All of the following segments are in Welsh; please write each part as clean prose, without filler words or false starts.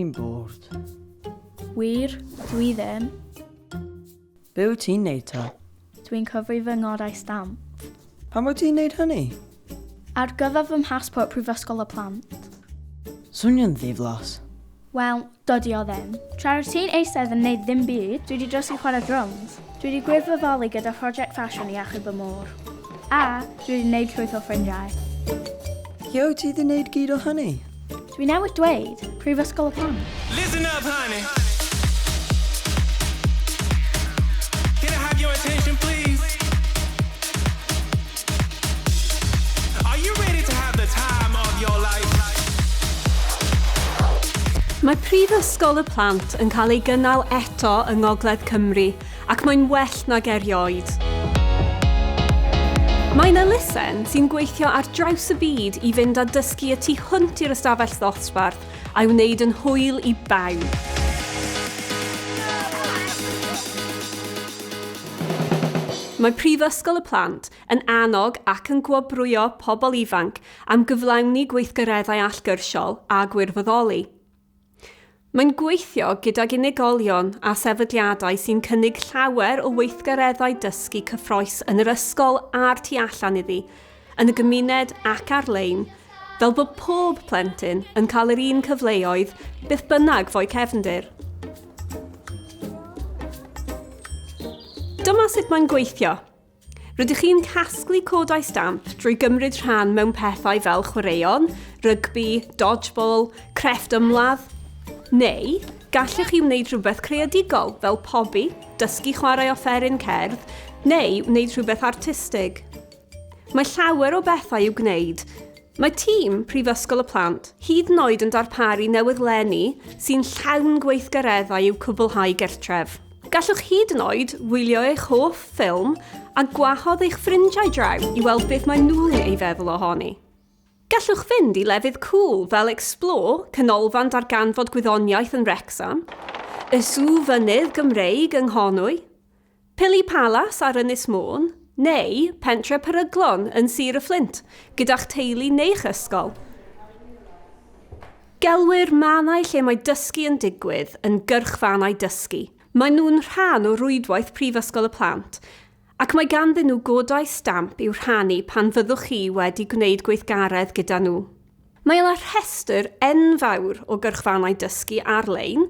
Dwi'n bored. Wir, dwi ddim. Be wyt ti'n neud ta? Dwi'n cyfri fy ngorau stamp. Pam wyt ti'n neud hynny? Ar gyfer fy mhassport Prifysgol y Plant. Swnio'n ddiflas. Wel, dydy o ddim. Tra wyt ti'n eistedd yn neud ddim byd, dwi 'di dysgu chwarae drums. Dwi 'di gwirfoddoli gyda Phroject Ffasiwn i achub y môr. A, dwi 'di neud llwyth o ffrindiau. Lle wyt ti 'di neud gyd o hynny? Dwi newydd dweud, Prifysgol y Plant. Listen up honey. Can I have your attention please? Are you ready to have the time of your life? Mae Prifysgol y Plant yn cael ei gynnal eto yng Ngogledd Cymru ac mae'n well nag erioed. Mae'n elusen sy'n gweithio ar draws y byd i fynd â dysgu y tu hwnt i'r ystafell ddosbarth a'i wneud yn hwyl i bawb. Mae Prifysgol y Plant yn annog ac yn gwobrwyo pobl ifanc am gyflawni gweithgareddau allgyrsiol a gwirfoddoli. Mae'n gweithio gydag unigolion a sefydliadau sy'n cynnig llawer o weithgareddau dysgu cyffrous yn yr ysgol a'r tu allan iddi, yn y gymuned ac ar-lein, fel bod pob plentyn yn cael yr un cyfleoedd beth bynnag fo'u cefndir. Dyma sut mae'n gweithio. Rydych chi'n casglu codau stamp drwy gymryd rhan mewn pethau fel chwaraeon, rygbi, dodgeball, crefft ymladd. Neu, gallech chi wneud rhywbeth creadigol fel pobi, dysgu chwarae offeryn cerdd, neu wneud rhywbeth artistig. Mae llawer o bethau i'w gwneud. Mae tîm Prifysgol y Plant hyd yn oed yn darparu newyddlenni sy'n llawn gweithgareddau i'w cwblhau gartref. Gallwch hyd yn oed wylio eich hoff ffilm a gwahodd eich ffrindiau draw i weld beth maen nhw'n ei feddwl ohoni. Gallwch fynd i lefydd cŵl fel Explore, canolfan darganfod gwyddoniaeth yn Wrecsam, y Sŵ Fynydd Gymreig yng Nghonwy, Pili Palas ar Ynys Môn, neu Pentre Peryglon yn Sir y Fflint, gyda'ch teulu neu'ch ysgol. Gelwir mannau lle mae dysgu yn digwydd yn gyrchfannau dysgu. Maen nhw'n rhan o rwydwaith Prifysgol y Plant, ac mae ganddyn nhw godau stamp i'w rhannu pan fyddwch chi wedi gwneud gweithgaredd gyda nhw. Mae yna rhestr enfawr o gyrchfannau dysgu ar-lein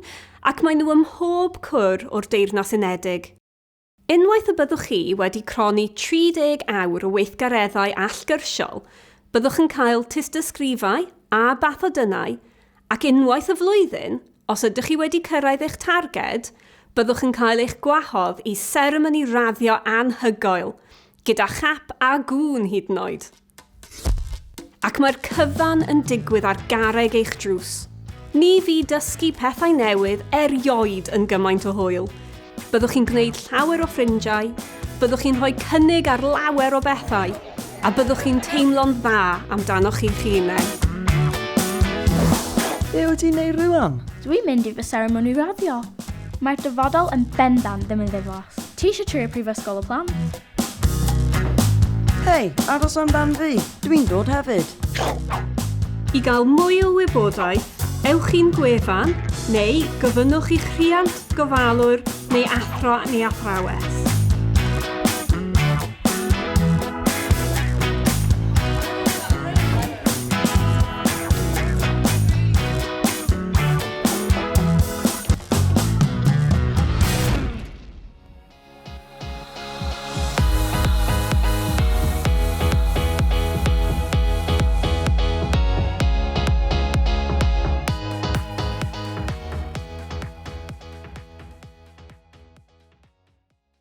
ac maen nhw ym mhob cwr o'r Deyrnas Unedig. Unwaith y byddwch chi wedi cronni 30 awr o weithgareddau allgyrsiol, byddwch yn cael tystysgrifau a bathodynnau ac unwaith y flwyddyn, os ydych chi wedi cyrraedd eich targed, byddwch yn cael eich gwahodd i seremoni raddio anhygoel, gyda chap a gŵn hyd yn oed! Ac mae'r cyfan yn digwydd ar garreg eich drws. Ni fu dysgu pethau newydd erioed yn gymaint o hwyl. Byddwch chi'n gwneud llawer o ffrindiau, byddwch chi'n rhoi cynnig ar lawer o bethau, a byddwch chi'n teimlo'n dda amdanoch chi'ch hunain. Be wyt ti'n neud rwan? Dwi'n mynd i fy seremoni raddio. Mae'r dyfodol yn bendant ddim yn ddiflas. Ti eisiau trio Prifysgol y Plant? Hei, aros amdan fi. Dwi'n dod hefyd. I gael mwy o wybodaeth, ewch i'n gwefan neu gofynnwch i'ch rhiant, gofalwr neu athro neu athrawes.